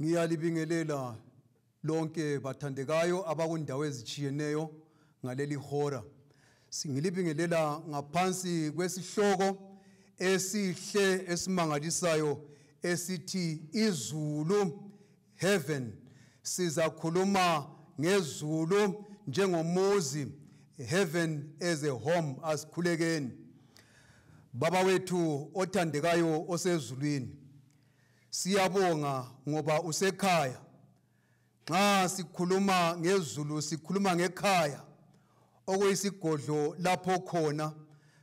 Ngiyalibingelela lonke bathandekayo abakundawo ezitshiyeneyo ngaleli hora. Singilibingelela ngaphansi kwesihloko esihle esimangalisayo esithi izulu, heaven. Sizakhuluma ngezulu njengomuzi, heaven as a home. Asikhulekeni. Baba wethu othandekayo osezulwini, siyabonga ngoba usekhaya. Nxa sikhuluma ngezulu sikhuluma ngekhaya okuyisigodlo lapho khona.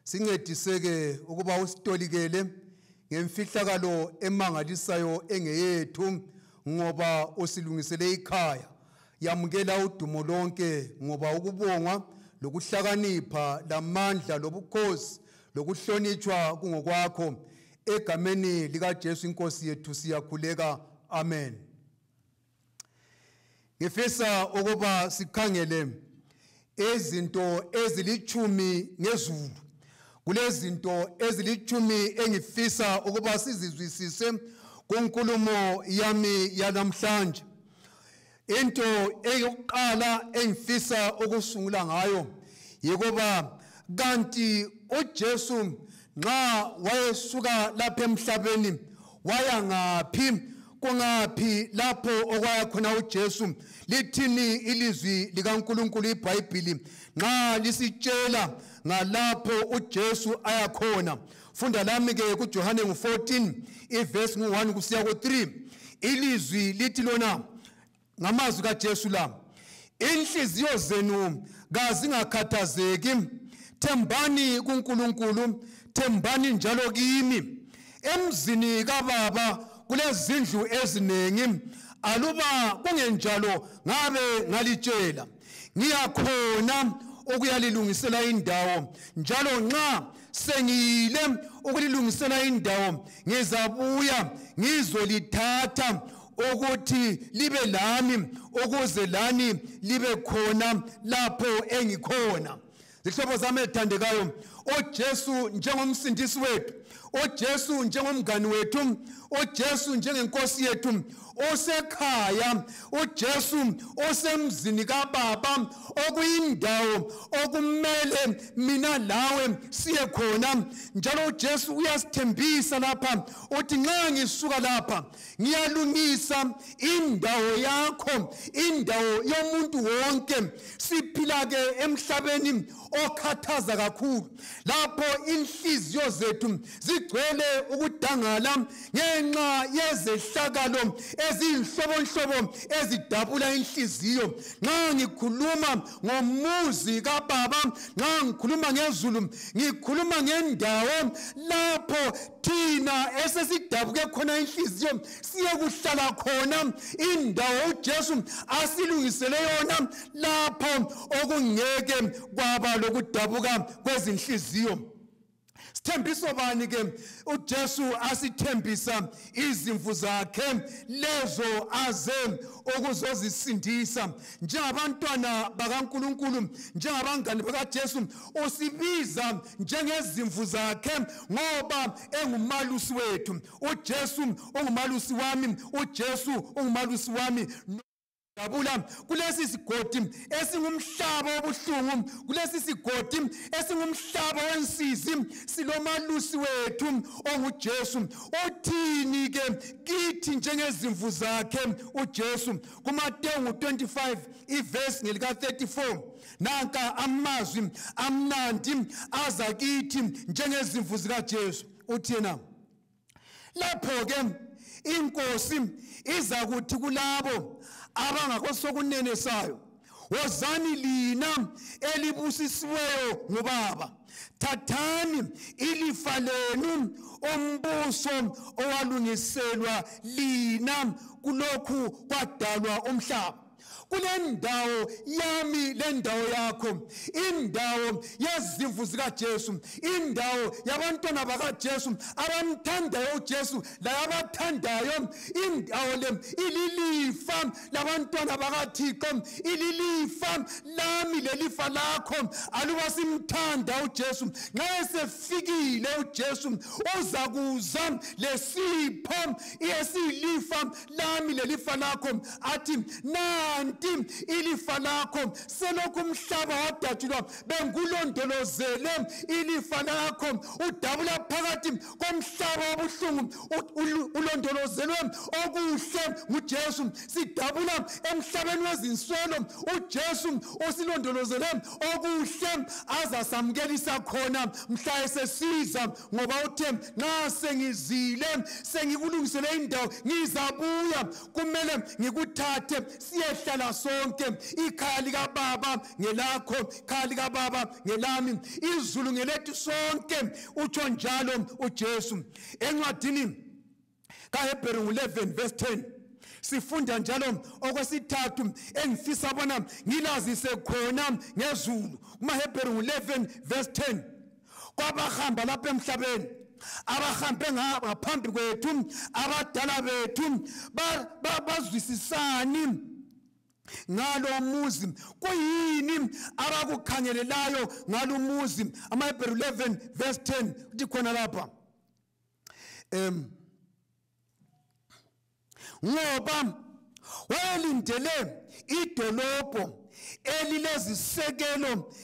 Sincediseke ukuba usitolikele ngemfihlakalo emangalisayo engeyethu, ngoba usilungisele ikhaya. Yamukela udumo lonke, ngoba ukubongwa lokuhlakanipha lamandla lobukhosi lokuhlonitshwa kungokwakho. Egameni likaJesu inkosi yethu siyakhuleka, amen. Ngifisa ukuba sikhangele izinto ezilitshumi ngezulu. Kulezinto ezilitshumi engifisa ukuba sizizwisise kunkulumo yami yanamhlanje. Into eyokuqala engifisa ukusungula ngayo yikuba kanti uJesu nxa wayesuka lapha emhlabeni waya ngaphi? Kungaphi lapho okwaya khona uJesu? Lithini ilizwi likaNkulunkulu iBhayibhili nxa lisitshela ngalapho uJesu aya khona? Funda lami ke kuJohane ngu-14 ivesi ngu-1 kusiya ku-3. Ilizwi lithi lona ngamazwi kaJesu la: inhliziyo zenu kazingakhathazeki, thembani kuNkulunkulu, thembani njalo kimi. Emzini kaBaba kulezindlu eziningi, aluba kungenjalo ngabe ngalitshela. Ngiyakhona ukuyalilungisela indawo, njalo nxa sengiyile ukulilungisela indawo ngizabuya ngizolithatha ukuthi libe lami, ukuze lani libe khona lapho engikhona. Zihlobo zami ezithandekayo, uJesu njengomsindisi wethu, uJesu njengomngani wethu, uJesu njengenkosi yethu osekhaya, uJesu osemzini kaBaba, okuyindawo okumele mina lawe siye khona. Njalo uJesu uyasithembisa lapha, uthi nxa ngisuka lapha ngiyalungisa indawo yakho, indawo yomuntu wonke. Siphila ke emhlabeni okhathaza kakhulu, lapho inhliziyo zethu zigcwele ukudangala ngenxa yezehlakalo ezinhlobonhlobo ezidabula inhliziyo. Nxa ngikhuluma ngomuzi kaBaba, nxa ngikhuluma ngezulu, ngikhuluma ngendawo lapho thina esesidabuke khona inhliziyo siye kuhlala khona, indawo uJesu asilungisele yona, lapho okungeke kwaba lokudabuka kwezinhliziyo. Sithembiso bani ke uJesu asithembisa izimvu zakhe lezo aze ukuzozisindisa? Njengabantwana bakaNkulunkulu, njengabangani bakaJesu, usibiza njengezimvu zakhe ngoba engumalusi wethu. uJesu ungumalusi wami, uJesu ungumalusi wami. Jabula kulesi sigodi esingumhlaba obuhlungu, kulesi sigodi esingumhlaba wensizi, silomalusi wethu onguJesu. Uthini ke kithi njengezimvu zakhe uJesu? KuMateyu 25 ivesi ngelika 34, nanka amazwi amnandi aza kithi njengezimvu zikaJesu. Uthi yena lapho ke inkosi iza kuthi kulabo abangakosokunene sayo: wozani lina elibusisiweyo ngubaba, thathani ilifa lenu, umbuso owalungiselwa lina kulokhu kwadalwa umhlaba. Kule ndawo yami, le ndawo yakho, indawo yezimvu zikaJesu, indawo yabantwana bakaJesu abamthandayo uJesu layabathandayo. Indawo le ililifa labantwana bakaThixo, ililifa lami lelifa lakho. Aluba simthanda uJesu, nxa esefikile uJesu uza kuza lesipho esiyilifa lami lelifa lakho, athi nanti ilifa lakho, selokhu umhlaba wadatshulwa bengulondolozele ilifa lakho. Udabula phakathi komhlaba wabuhlungu, ulondolozelwe okuhle nguJesu. Sidabula emhlabeni wezinswelo, uJesu usilondolozele okuhle azasamukelisa khona mhla esesiza, ngoba uthe nxa sengizile sengikulungisele indawo ngizabuya, kumele ngikuthathe siyehlala sonke. Ikhaya likababa ngelakho, ikhaya likababa ngelami, izulu ngelethu sonke, utsho njalo uJesu. Encwadini kaHebheru ngu-11 verse 10 sifunda njalo okwesithathu engifisa bona ngilazise khona ngezulu. KumaHebheru ngu-11 verse 10, kwabahamba lapha emhlabeni, abahambe ngaphambi kwethu, abadala bethu, bazwisisani ngalo muzi? Kuyini abakukhangelelayo ngalo muzi? AmaHebheru 11 verse 10 uthi khona lapha, ngoba wayelindele idolobho elilezisekelo,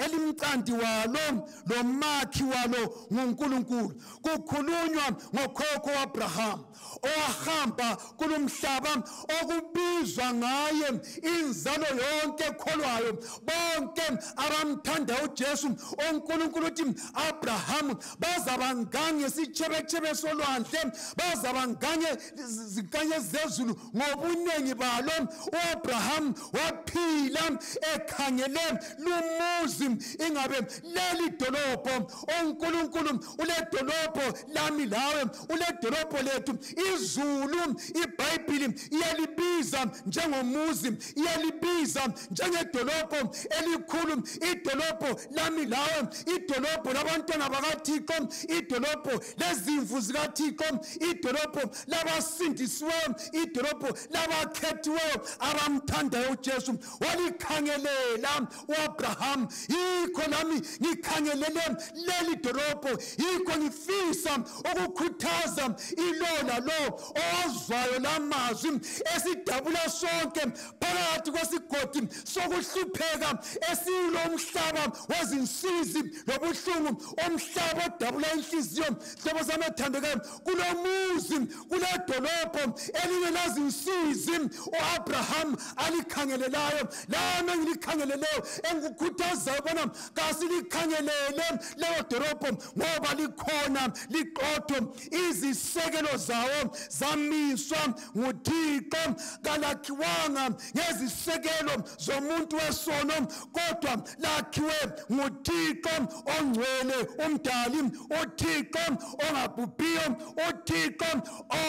elimcandi walo lomakhi walo nguNkulunkulu. Kukhulunywa ngokhokho uAbraham owahamba kulomhlaba, okubizwa ngaye inzalo yonke ekholwayo, bonke abamthanda uJesu. uNkulunkulu uthi Abraham bazaba ngangesitshebetshebe solwandle, bazaba ngange zinkanyezi zezulu ngobuningi balo. uAbraham waphila ekhangele lumuzi, ingabe leli dolobho. uNkulunkulu uledolobho lami lawe, uledolobho lethu, izulu. IBhayibhili iyalibiza njengomuzi, iyalibiza njengedolobho elikhulu, idolobho lami lawe, idolobho labantwana bakaThixo, idolobho lezimvu zikaThixo, idolobho labasindisiweyo, idolobho labakhethiweyo abamthandayo uJesu. Walikhangelela uAbraham. Yikho nami ngikhangelele leli dolobho, yikho ngifisa ukukhuthaza ilola lo ozwayo lamazwi esidabula sonke phakathi kwesigodi sokuhlupheka esilo umhlaba wezinsizi lobuhlungu, umhlaba odabula inhliziyo. Hlobo sami ethandekayo, kulomuzi, kuledolobho elingenazinsizi uAbraham alikhangelelayo, lami engilikhangeleleyo, engikukhuthazayo bona kasilikhangelele leyo dolobho, ngoba likhona, liqotho, izisekelo zawo zamiswa nguThixo, kalakhiwanga ngezisekelo zomuntu wesono, kodwa lakhiwe nguThixo ongcwele, umdali, uThixo ongabhubhiyo, uThixo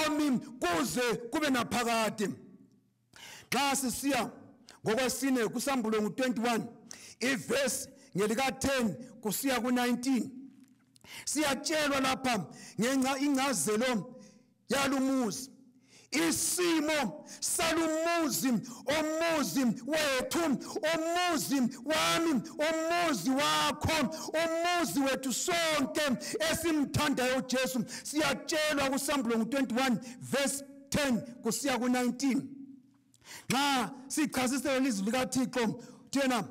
omi kuze kube naphakade. Xa sisiya ngokwesine kusambulo ngu-21 ivesi ngelika-10 kusiya ku-19, siyatshelwa lapha ngenxa incazelo yalumuzi, isimo salumuzi, umuzi wethu, umuzi wami, umuzi wakho, umuzi wethu sonke esimthandayo uJesu. Siyatshelwa kusambulo ngu-21 verse 10 kusiya ku-19, nxa sichasisela ilizwi likaThixo, thina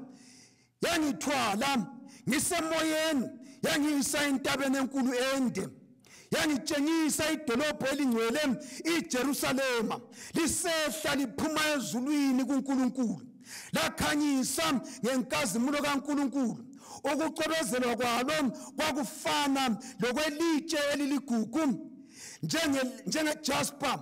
yangithwala ngisemoyeni, yangiyisa entabeni enkulu ende, yangitshengisa idolobho elingcwele iJerusalema lisehla liphuma ezulwini kuNkulunkulu, lakhanyisa ngenkazimulo kaNkulunkulu. Ukucwebezelwa kwalo kwakufana lokwelitshe eliligugu, njengejasper,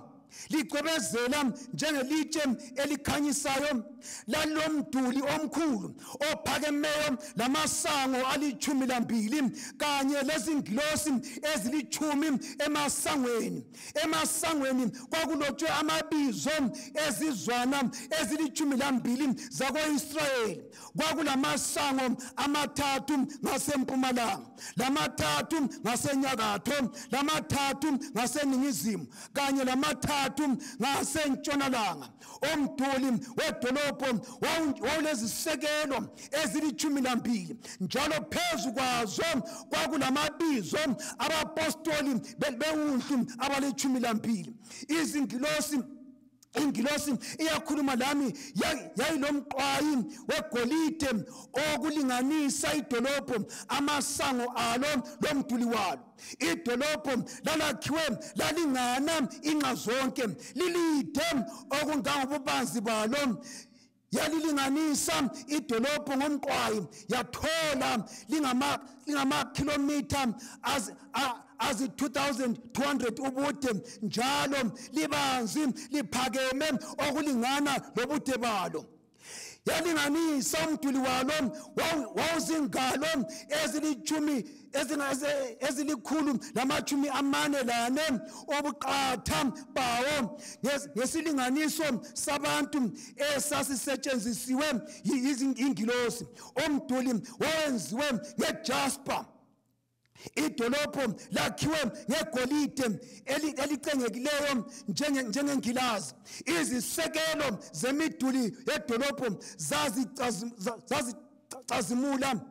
licwebezela njengelitshe elikhanyisayo. Lalomduli omkhulu ophakemeyo lamasango 12 kanye lezingilosi 10 emasangweni. Emasangweni kwakulotshwe amabizo ezizwana 12 zakwa-Israyeli. Kwakulamasango 3 ngasempumalanga, 3 ngasenyakatho, 3 ngaseningizimu kanye 3 ngasentshonalanga. Umduli wedolobho wawulezisekelo 12, njalo phezu kwazo kwakulamabizo abapostoli bewundlu 12. Ingilosi iyakhuluma lami, yayilomqwayi wegolide okulinganisa idolobho, amasango alo lomduli walo. Idolobho lalakhiwe lalingana inxa zonke, lilide okungangobubanzi balo. Yalilinganisa idolobho ngomqwayi, yathola lingamakhilomitha azi 2200 ubude, njalo libanzi liphakeme okulingana lobude balo. Yalinganisa umduli walo, wawuzingalo 144 obuqatha bawo, ngesilinganiso sabantu esasisetshenzisiwe ingilosi. Umduli wawenziwe ngejasper. Idolobho lakhiwe ngegolide elicengekileyo njengengilazi. Izisekelo zemiduli yedolobho zazicazimula,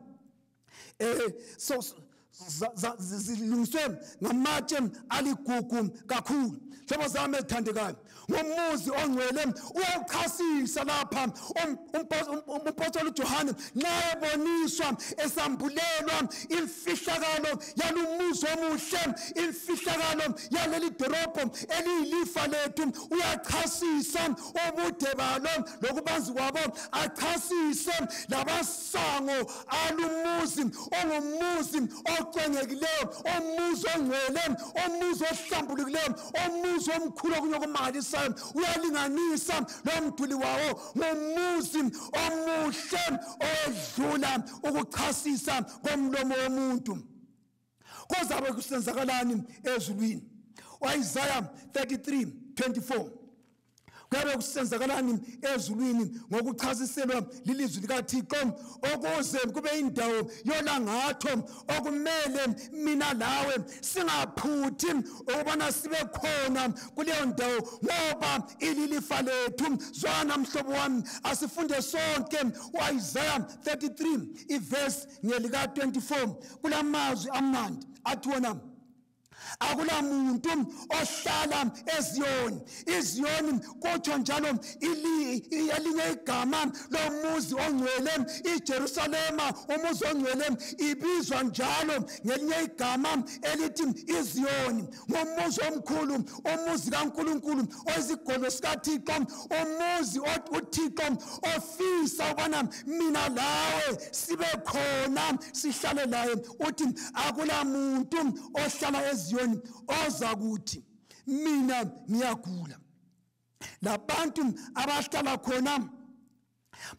zilungiswe ngamatshe aligugu kakhulu. Hlobo zami ezithandekayo, ngomuzi ongcwele uyawuchasisa lapha umpostoli uJohane nxa eboniswa esambulelwa imfihlakalo yalumuzi omuhle, imfihlakalo yaleli dolobho eliyilifa lethu. Uyachasisa ubude balo lokubanzi kwabo, achasise labasango alumuzi ongumuzi ocwengekileyo, umuzi ongcwele, umuzi ohlambulukileyo, umuzi omkhulu okunye okumangalisayo. Uyalinganisa lo mduli wawo ngomuzi omuhle odlula ukuchasisa komlomo womuntu. Kozabe kusenzakalani ezulwini? U-Isaya 33:24. Kuyabe kusenzakalani ezulwini ngokuchasiselwa lilizwi likaThixo, ukuze kube indawo yolangatho okumele mina lawe singaphuthi ukubana sibe khona kuleyo ndawo, ngoba ililifa lethu. Zwana mhlobo wami, asifunde sonke u-Isaya 33 ivesi ngelika 24. Kulamazwi amnandi athi wona: akula muntu ohlala eZiyoni. IZiyoni kutsho njalo elinye igama lomuzi ongcwele, iJerusalema, umuzi ongcwele ibizwa njalo ngelinye igama elithi iZiyoni. Ngumuzi omkhulu, umuzi kaNkulunkulu, oyisigolo sikaThixo, umuzi uThixo ofisa ukubana mina lawe sibe khona sihlale laye. Uthi akula muntu ohlala eZiyoni oza kuthi mina ngiyagula. Labantu abahlala khona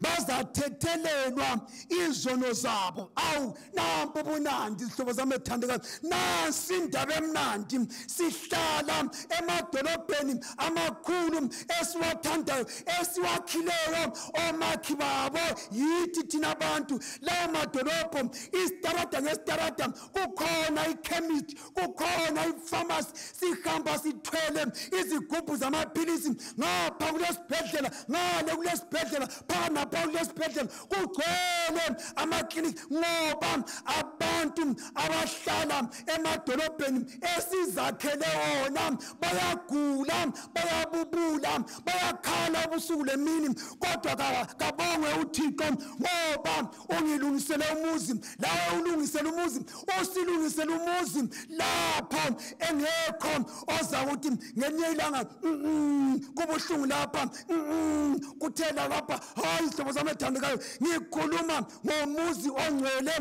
bazathethelelwa izono zabo. Awu, nampo bunandi zihlobo zami ethandekayo, nansi indaba emnandi. Sihlala emadolobheni amakhulu esiwathandayo, esiwakhileyo omakhi babo yithi thina abantu. Lawo madolobho, isitarada ngesitarada kukhona ichemist, kukhona ipharmacy. Sihamba sithwele izigubhu zamaphilisi, ngapha kulesibhedlela, ngale kulesibhedlela, phakathi kulesibhedlela, kugcwele amakliniki, ngoba abantu abahlala emadolobheni esizakhele wona bayagula, bayabubula, bayakhala ubusuku lemini. Kodwa kabongwe uThixo, ngoba ungilungisele umuzi, lawe ulungisele umuzi, usilungisele umuzi lapho engekho oza kuthi ngelinye ilanga kubuhlungu lapha, kuthela lapha. Hayi zihlobo zami ethandekayo, ngikhuluma ngomuzi ongcwele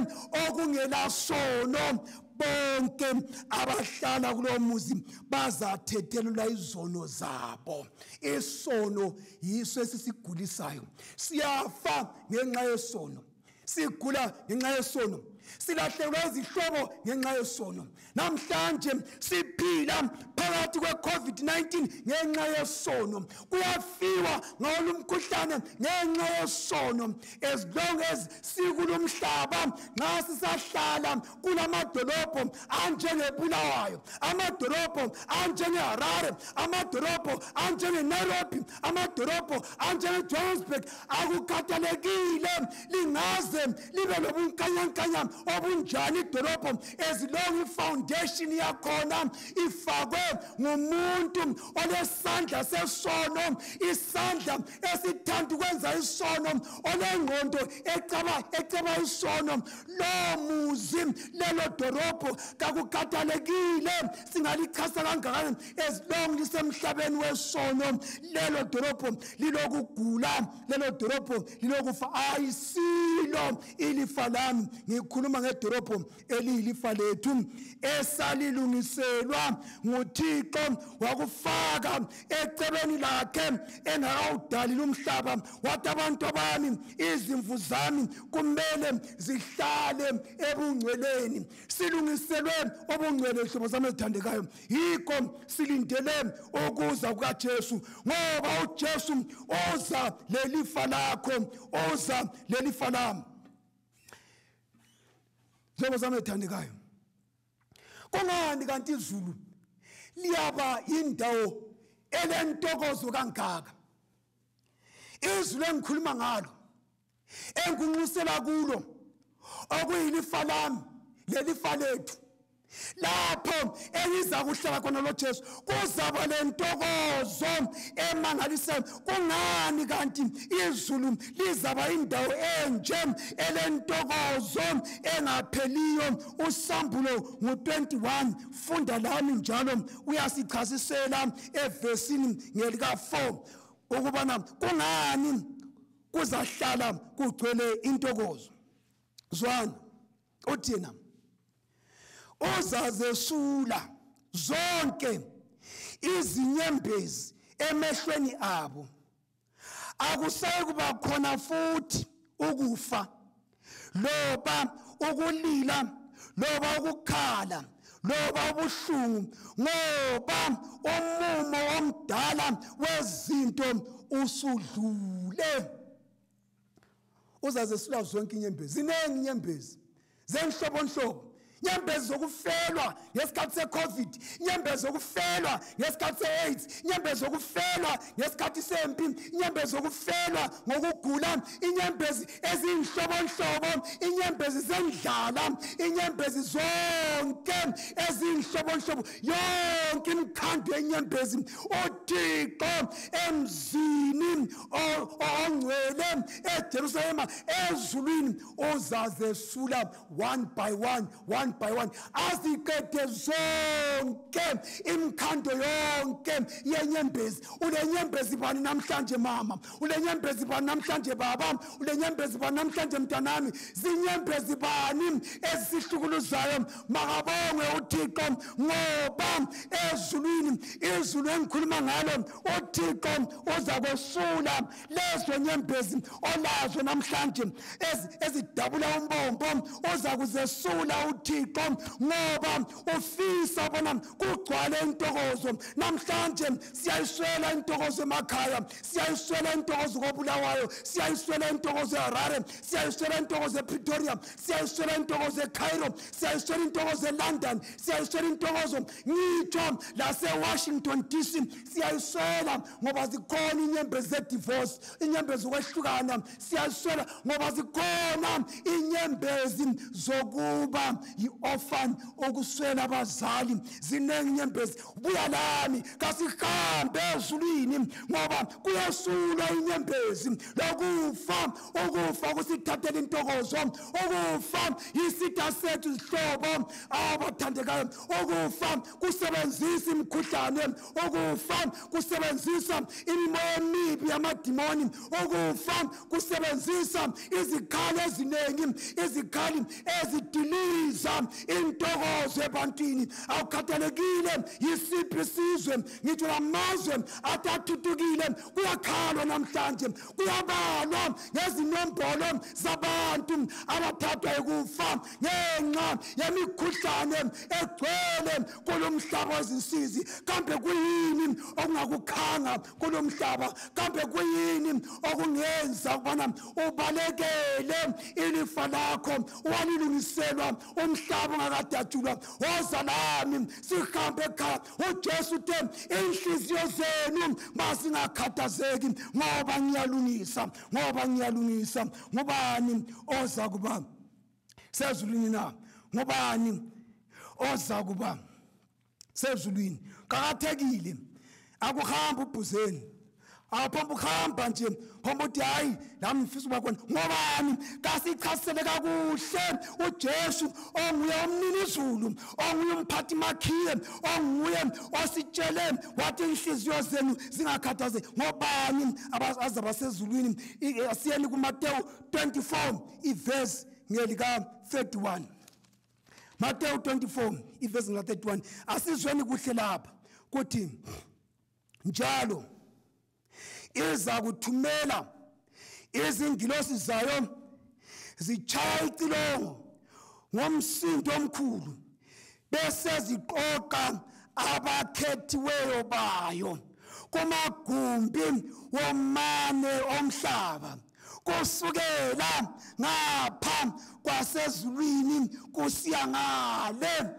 okungela sono. Bonke abahlala kulo muzi bazathethelelwa izono zabo. Isono yiso esisigulisayo. Siyafa ngenxa yesono, sigula ngenxa yesono, silahlekelwa izihlobo ngenxa yesono. Namhlanje siphila phakathi kwe-COVID-19 ngenxa yesono. Kuyafiwa ngawo umkhuhlane ngenxa yesono. As long as sikulomhlaba, nxa sisahlala kulamadolobho anjengeBulawayo, amadolobho anjengeHarare, amadolobho anjengeNairobi, amadolobho anjengeJohannesburg, akukhathalekile lingaze libe lobunkanyankanya obunjani idolobho, as long ifoundation yakhona ifakwe ngumuntu olesandla sesono, isandla esithanda ukwenza isono, olengqondo eceba isono, lo muzi, lelo dorobho, kakukhathalekile singalichasa kangakanani, as long lisemhlabeni wesono, lelo dorobho lilokugula, lelo dorobho lilokufa. Ayisilo ilifa lami. Ngikhuluma ngedorobho eliyilifa lethu esalilungiselwa nguThixo, wakufaka ecebeni lakhe engakawudalile umhlaba. Wathi abantu bami, izimvu zami kumele zihlale ebungcweleni. Silungiselwe obungcwele, hlobo zami ezithandekayo. Yikho silindele ukuza kukaJesu, ngoba uJesu oza lelifa lakho, oza lelifa lami. Hlobo zami ezithandekayo, kungani kanti izulu liyaba indawo elentokozo kangaka? Izulu engikhuluma ngalo, enginxusela kulo, okuyilifa lami, lelifa lethu, lapho engiza kuhlala khona lo Jesu, kuzaba lentokozo emangalisayo. Kungani kanti izulu lizaba indawo enje elentokozo engapheliyo? Usambulo ngo-21, funda lami njalo, uyasichasisela evesini ngelika 4 ukubana kungani kuzahlala kugcwele intokozo. Zwana uthina: uzazesula zonke izinyembezi emehlweni abo, akusayi kuba khona futhi ukufa, loba ukulila, loba ukukhala, loba ubuhlungu, ngoba umumo omdala wezinto usudlule. Uzazesula zonke inyembezi. Ziningi inyembezi zenhlobonhlobo. Nyembezi zokufelwa ngesikhathi se-COVID, nyembezi zokufelwa ngesikhathi se-AIDS, nyembezi zokufelwa ngesikhathi sempi, inyembezi zokufelwa ngokugula, inyembezi ezinhlobonhlobo, inyembezi zendlala, inyembezi zonke ezinhlobonhlobo, yonke imikhandu yenyembezi. uThixo emzini ongcwele eJerusalema ezulwini uzazesula one by one, one by one, aziqede zonke imkhando yonke yenyembezi. Ulenyembezi bani namhlanje mama? Ulenyembezi bani namhlanje baba? Ulenyembezi bani namhlanje mntanami? Zinyembezi bani ezisihlukuluzayo? Makabongwe uThixo, ngoba ezulwini, izulu engikhuluma ngalo, uThixo uzakwesula lezo nyembezi olazo namhlanje ezidabula umbombo. Uzakuzesula uThixo, ngoba ufisa bona kugcwale intokozo. Namhlanje siyayiswela intokozo emakhaya, siyayiswela intokozo koBulawayo, siyayiswela intokozo eHarare, siyayiswela intokozo ePretoria, siyayiswela intokozo eCairo, siyayiswela intokozo eLondon, siyayiswela intokozo ngitsho lase-Washington DC, siyayiswela ngoba zikhona inyembezi ze-divorce, inyembezi zokwehlukana. Siyayiswela ngoba zikhona inyembezi zokuba yi-orphan, okuswela abazali. Ziningi inyembezi. Buya lami, kasihambe ezulwini, ngoba kuyesulwa inyembezi lokufa. Ukufa kusithathela intokozo. Ukufa yisitha sethu, zihlobo abathandekayo. Ukufa kusebenzisa imikhuhlane, ukufa kusebenzisa imimoya emibi yamadimoni, ukufa kusebenzisa izikhali eziningi, izikhali ezidiliza Oletha intokozo ebantwini. Awukhathalekile yisiphi isizwe, ngitsho namazwe atathuthukile, kuyakhalwa namhlanje, kuyabalwa ngezinombolo zabantu abathathwa ekufa ngenxa yemikhuhlane egcwele kulomhlaba wezinsizi. Kambe kuyini okungakukhanga kulomhlaba? Kambe kuyini okungenza ukubana ubalekele ilifa lakho owalilungiselwa umhlaba ungakadatshulwa? Woza nami sihambe ekhaya. UJesu uthe inhliziyo zenu masingakhathazeki, ngoba ngiyalungisa, ngoba ngiyalungisa. Ngubani oza kuba sezulwini na? Ngubani oza kuba sezulwini? Qakathekile, akuhambi ubhuzeni, aphomba ukuhamba nje, phomba uthi hayi nami ngifisa ukuba khona. Ngobani? Kasichasisele kakuhle uJesu onguye umninizulu, onguye umphathi makhiye, onguye ositshele wathi inhliziyo zenu zingakhathazeki. Ngobani azaba sezulwini? Asiyeni kuMateyu 24 ivesi ngelika 31. Mateyu 24 ivesi ngelika 31. Asizweni kuhle lapha kuthi njalo iza kuthumela izingilosi zayo zichaya icilongo ngomsindo omkhulu, bese ziqoqa abakhethiweyo bayo kumagumbi womane omhlaba, kusukela ngapha kwasezulwini kusiya ngale.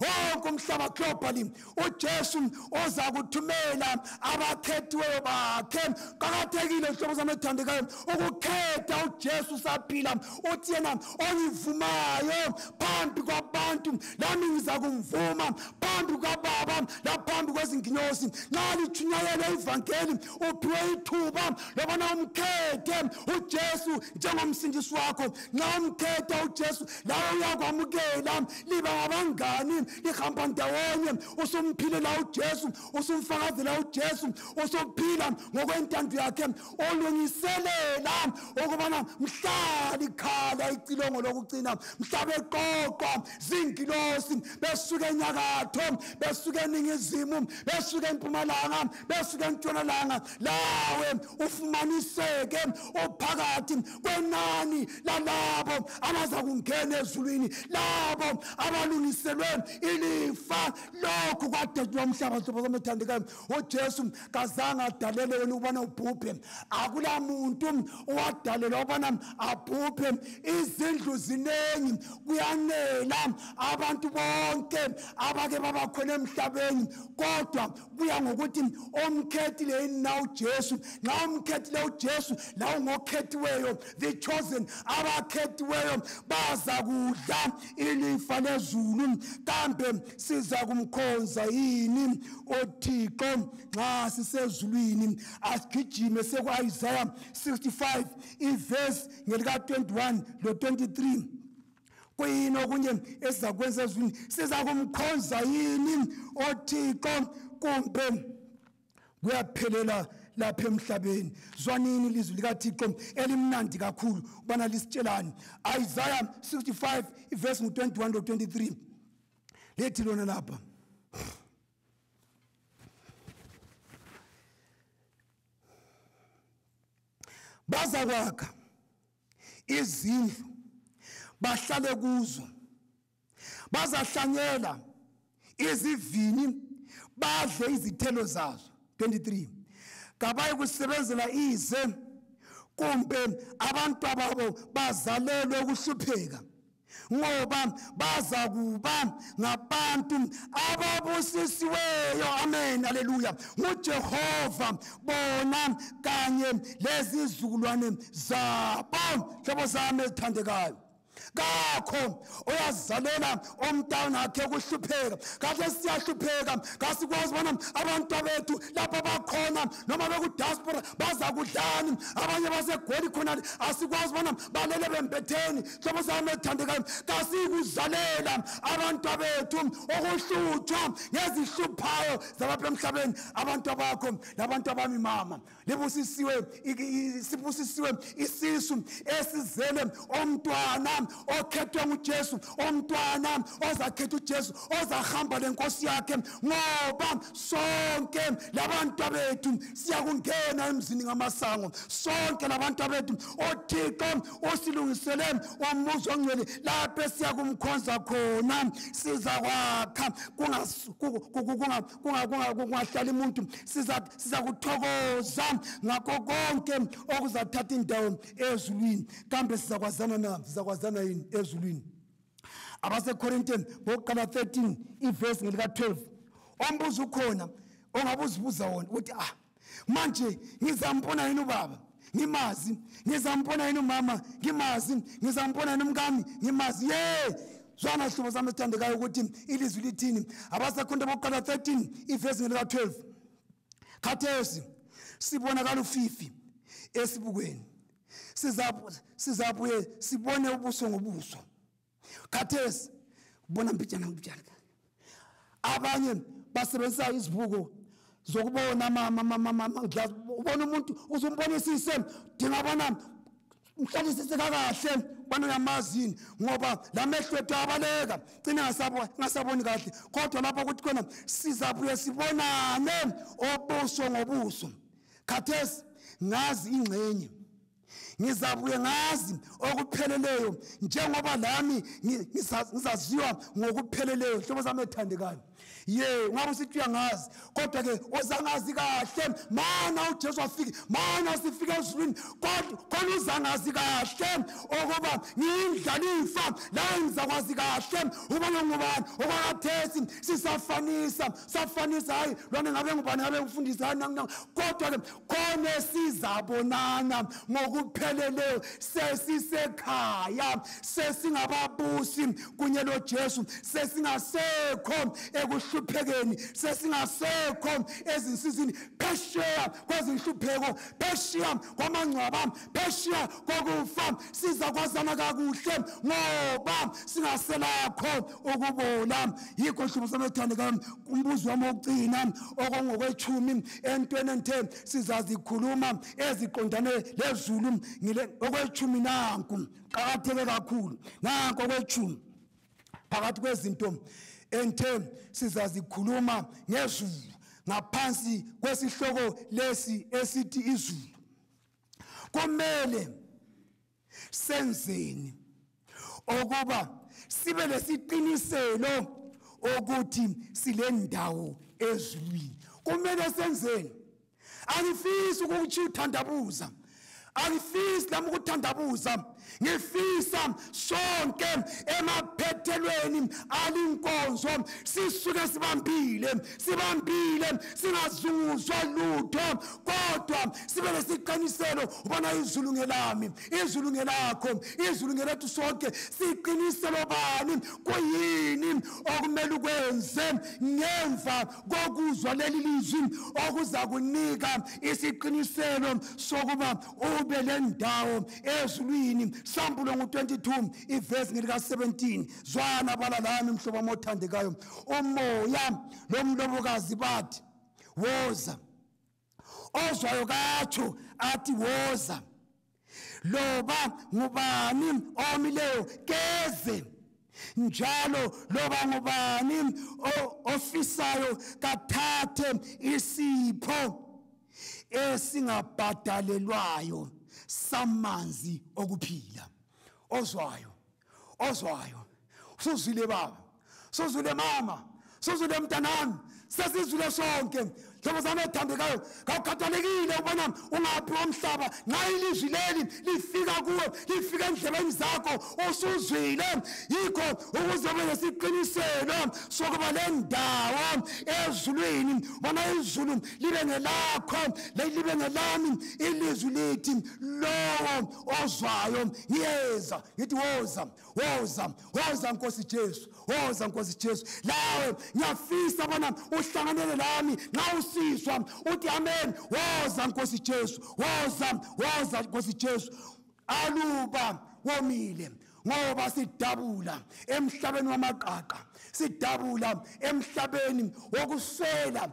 Wonke umhlaba globally, uJesu oza kuthumela abakhethiweyo bakhe. Qakathekile hlobo zami ethandekayo ukukhetha uJesu saphila. Uthi yena ongivumayo phambi kwabantu, nami ngiza kumvuma phambi kwaBaba laphambi kwezinginyosi. Nxa litshunyayelwe ivangeli, uphiwe ithuba lobana umkhethe uJesu njengomsindisi wakho. Nxa umkhetha uJesu, lawe uyakwamukela, liba ngabangani, lihamba ndawonye. Usumphilela uJesu, usumfakazela uJesu, usuphila ngokwentando yakhe, olungiselela ukubana mhla likhala icilongo lokugcina, mhla beqoqwa zingilosi besuke enyakatho, besuke eningizimu, besuke empumalanga, besuke entshonalanga, lawe ufumaniseke uphakathi kwenani lalabo abaza kungena ezulwini, labo abalungiselwe ilifa lokhu kwadetshwa umhlaba. Hlobo zami ethandekayo, uJesu kazange adalele wena ukubana ubhubhe. Akula muntu owadalelwa ukubana abhubhe. Izindlu ziningi, kuyanela abantu bonke abake babakhona emhlabeni, kodwa kuya ngokuthi omkhethile yini na uJesu. Nxa umkhethile uJesu, la ungokhethiweyo, the chosen, abakhethiweyo baza kudla ilifa lezulu. Kambe siza kumkhonza yini uThixo nxa sisezulwini? Asigijime seku-Isaiah 65 ivesi ngelika 21 lo 23. Kuyini okunye esizakwenza ezulwini? Siza kumkhonza yini uThixo kumbe kuyaphelela lapha emhlabeni? Zwanini ilizwi likaThixo elimnandi kakhulu ubana lisitshelani. Isaiah 65 ivesi ngu-21 lo 23 lethi lona lapha: bazakwakha izindlu bahlale kuzo, bazahlanyela izivini badle izithelo zazo. 23 kabayi kusebenzela ize, kumbe abantu babo bazalelwe ukuhlupheka, ngoba baza kuba ngabantu ababusisiweyo. Amen, haleluya, nguJehova bona kanye lezizukulwane zabo. Hlobo zami ezithandekayo, kakho oyazalela umntanakhe ukuhlupheka. Kahle siyahlupheka, kasikwazi bona abantu bethu lapho bakhona noma bekudiaspora baza kudlani. Abanye baseGoli khona, asikwazi bona balele bembetheni. Hlobo zami ethandekayo, kasikuzalela abantu bethu ukuhlutshwa ngezihluphayo zalapha emhlabeni. Abantu bakho nabantu abami mama, libusisiwe, sibusisiwe isisu esizele umntwana Umntwana okhethwe nguJesu, umntwana ozakhetha uJesu, ozahamba lenkosi yakhe, ngoba sonke labantu bethu siyakungena emzini ngamasango. Sonke labantu bethu uThixo usilungisele umuzi ongcwele lapho siyakumkhonza khona. Sizakwakha kungahlali umuntu, sizakuthokoza ngakho konke okuzathatha indawo ezulwini. Kambe sizakwazana na? Sizakwazana yini ezulwini? AbaseKorinte bokuqala 13 ivesi ngelika 12, ombuzo ukhona ongabe uzibuza wona ukuthi manje ngizambona yini ubaba ngimazi, ngizambona yini umama ngimazi, ngizambona yini umkami ngimazi? Ye zwana hlobo sami esithandekayo ukuthi ilizwi lithini. AbaseKorinte bokuqala 13 ivesi ngelika 12, khathesi sibonakala ufifi esibukweni, sizabuye sibone ubuso ngobuso. Khathesi ubona mbijana mbijana. Abanye basebenzisa izibuko zokubona ama-glass, ubona umuntu uzumbonisise, dinga bona mhlalisise kahle ubana uyamazi yini, ngoba lamehlo ethu ayabaleka gcina ngasaboni kahle. Kodwa lapho kuthi khona sizabuye sibonane obuso ngobuso. Khathesi ngazi ingxenye, ngizabuye ngazi okupheleleyo njengoba lami ngizaziwa ngokupheleleyo. Hlobo sami ethandekayo, ye ungabe usithi uyangazi, kodwa ke ozangazi kahle mana uJesu afike, mana sifike ezulwini, kodwa khona uzangazi kahle ukuba ngiyindlalifa la ngizakwazi kahle uba ngubani. Okwakhathesi sisafanisa safanisa, hayi lona ngabe ngubani, ngabe ngufundisi, hayi kodwa ke khona sizabonana ngokupheleleyo. Sesisekhaya, sesingababusi kunye loJesu, sesingasekho ekuhluphekeni, sesingasekho ezinsizini, phesheya kwezinhlupheko, phesheya kwamangcwaba, phesheya kokufa. Sizakwazana kakuhle ngoba singaselakho ukubola. Yikho hlobo sami ethandekayo, umbuzo wami wokugcina okongokwechumi entweni enthe sizazikhuluma eziqondane lezulu, ngile okwechumi nanku qakatheke kakhulu. Nanku okwechumi phakathi kwezinto enthe sizazikhuluma ngezulu ngaphansi kwesihloko lesi esithi izulu. Kumele senzeni ukuba sibe lesiqiniselo ukuthi silendawo ezulwini? Kumele senzeni? Angifisi ukuthi uthandabuza, angifisi lami ukuthandabuza, ngifisa sonke emaphethelweni alinkonzo sisuke sibambile, sibambile, singazunguzwa lutho, kodwa sibe lesiqiniselo ubona izulu ngelami, izulu ngelakho, izulu ngelethu sonke. Siqiniselo bani? Kuyini okumele ukwenze ngemva kokuzwa leli lizwi okuza kunika isiqiniselo sokuba ube lendawo ezulwini? Sambulo ngo-22 ivesi ngelika 17. Zwana bala lami mhlobo wami othandekayo, umoya lomlobokazi bathi woza, ozwayo katsho athi woza, loba ngubani omileyo keze, njalo loba ngubani ofisayo kathathe isipho esingabhadalelwayo samanzi okuphila. Ozwayo, ozwayo, usuzwile baba, usuzwile mama, usuzwile mntanami, sesizwile sonke. Hlobo sami ethandekayo, kawukhathalekile ubona ungaphi womhlaba, nxa ilizwi leli lifika kuwe, lifika endlebeni zakho, usuzwile. Yikho ukuze ube nesiqiniselo sokuba le ndawo ezulwini, bona izulu libe ngelakho, libe ngelami. Ilizwi lithi lowo ozwayo ngiyeza, ngithi woza, woza, woza Nkosi Jesu, woza Nkosi Jesu. Lawe ngiyafisa bona uhlanganele lami nxa usizwa uthi amen, woza Nkosi Jesu, woza, woza Nkosi Jesu. Aluba womile ngoba sidabula emhlabeni wamaqaqa, Sidabula emhlabeni wokuswela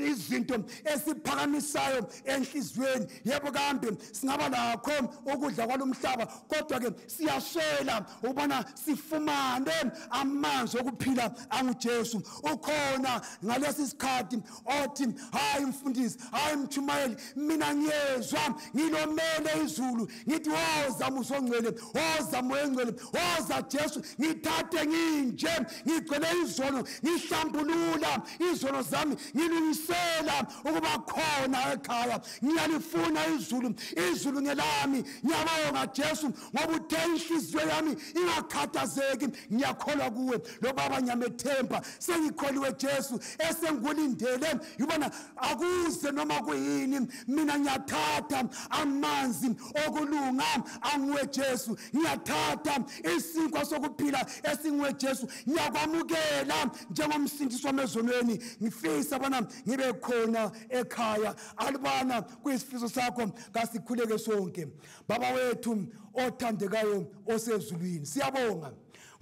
izinto esiphakamisayo enhliziyweni. Yebo kambe singaba lakho ukudla kwalomhlaba, kodwa ke siyaswela ubona sifumane amanzi okuphila anguJesu. Ukhona ngalesi sikhathi othi, hayi mfundisi, hayi mthumayeli, mina ngiyezwa ngilomele izulu, ngithi woza Musongcwele, woza Moya Engcwele, woza Jesu, ngithathe nginje, ngigcwele izono, ngihlambulula izono zami, ngilungisela ukuba khona ekhaya. Ngiyalifuna izulu, izulu ngelami. Ngiyabonga Jesu ngoba uthe inhliziyo yami ingakhathazeki, ngiyakholwa kuwe. Lo baba ngiyamethemba, sengikholiwe Jesu, esengulindele yibona akuze noma kuyini. Mina ngiyathatha amanzi okulunga anguwe Jesu, ngiyathatha isinkwa sokuphila esinguwe Jesu, ngiyakwamukela njengomsindisi wami ezonweni. Ngifisa bona ngibe khona ekhaya. Alibana kuyisifiso sakho, kasikhuleke sonke. Baba wethu othandekayo osezulwini, siyabonga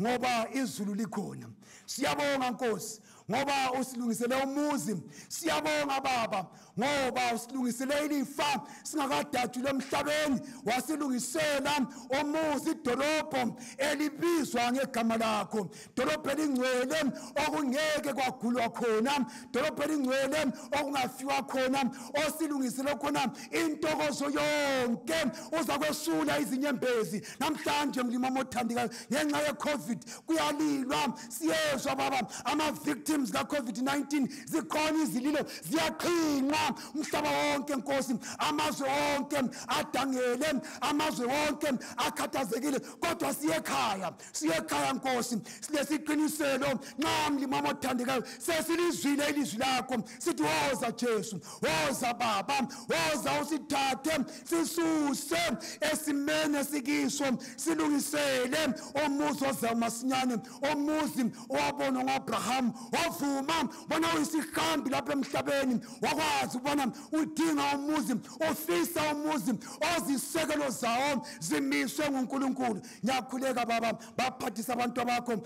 ngoba izulu likhona. Siyabonga Nkosi ngoba usilungisele umuzi. Siyabonga Baba ngoba usilungisele ilifa singakadatshulwa emhlabeni, wasilungisela umuzi, idolobho elibizwa ngegama lakho, dolobho elingcwele okungeke kwagulwa khona, dolobho elingcwele okungafiwa khona, osilungisele khona intokozo yonke. Uza kwesula izinyembezi namhlanje mlimi othandekayo. Ngenxa ye-COVID kuyalilwa, siyezwa Baba ama-victims ka-COVID-19, zikhona izililo ziyaqhinqa umhlaba wonke Nkosi. Amazwe wonke adangele, amazwe wonke akhathazekile, kodwa siyekhaya, siyekhaya Nkosi. Silesiqiniselo nxa mlimi othandekayo sesilizwile ilizwi lakho, sithi woza Jesu, woza Baba, woza usithathe sisuse esimene esikiso, silungisele umuzi ozayo masinyane, umuzi owabonwa ngo-Abraham, wavuma bona uyisihambi lapha emhlabeni, wakwazi ubona udinga umuzi, ufisa umuzi ozisekelo zawo zimiswe nguNkulunkulu. Ngiyakhuleka Baba, baphathisa abantu bakho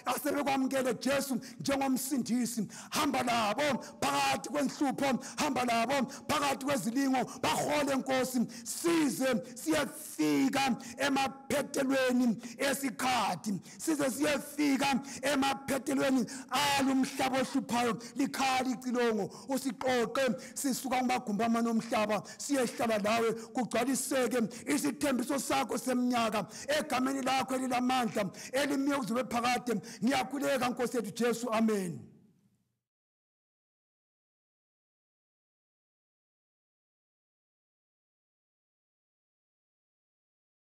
asebekwamukele Jesu njengomsindisi. Hamba nabo phakathi kwenhlupho, hamba nabo phakathi kwezilingo, bahole Nkosi, size siyefika emaphethelweni esikhathi, size siyefika emaphethelweni alumhlaba ohluphayo. Likhala icilongo usiqoqe sisuka kumagumbi amane omhlaba siyehlala lawe, kugcwaliseke isithembiso sakho seminyaka egameni lakho elilamandla elimiyo kuzobe phakade. Ngiyakhuleka Nkosi yethu Jesu, amen.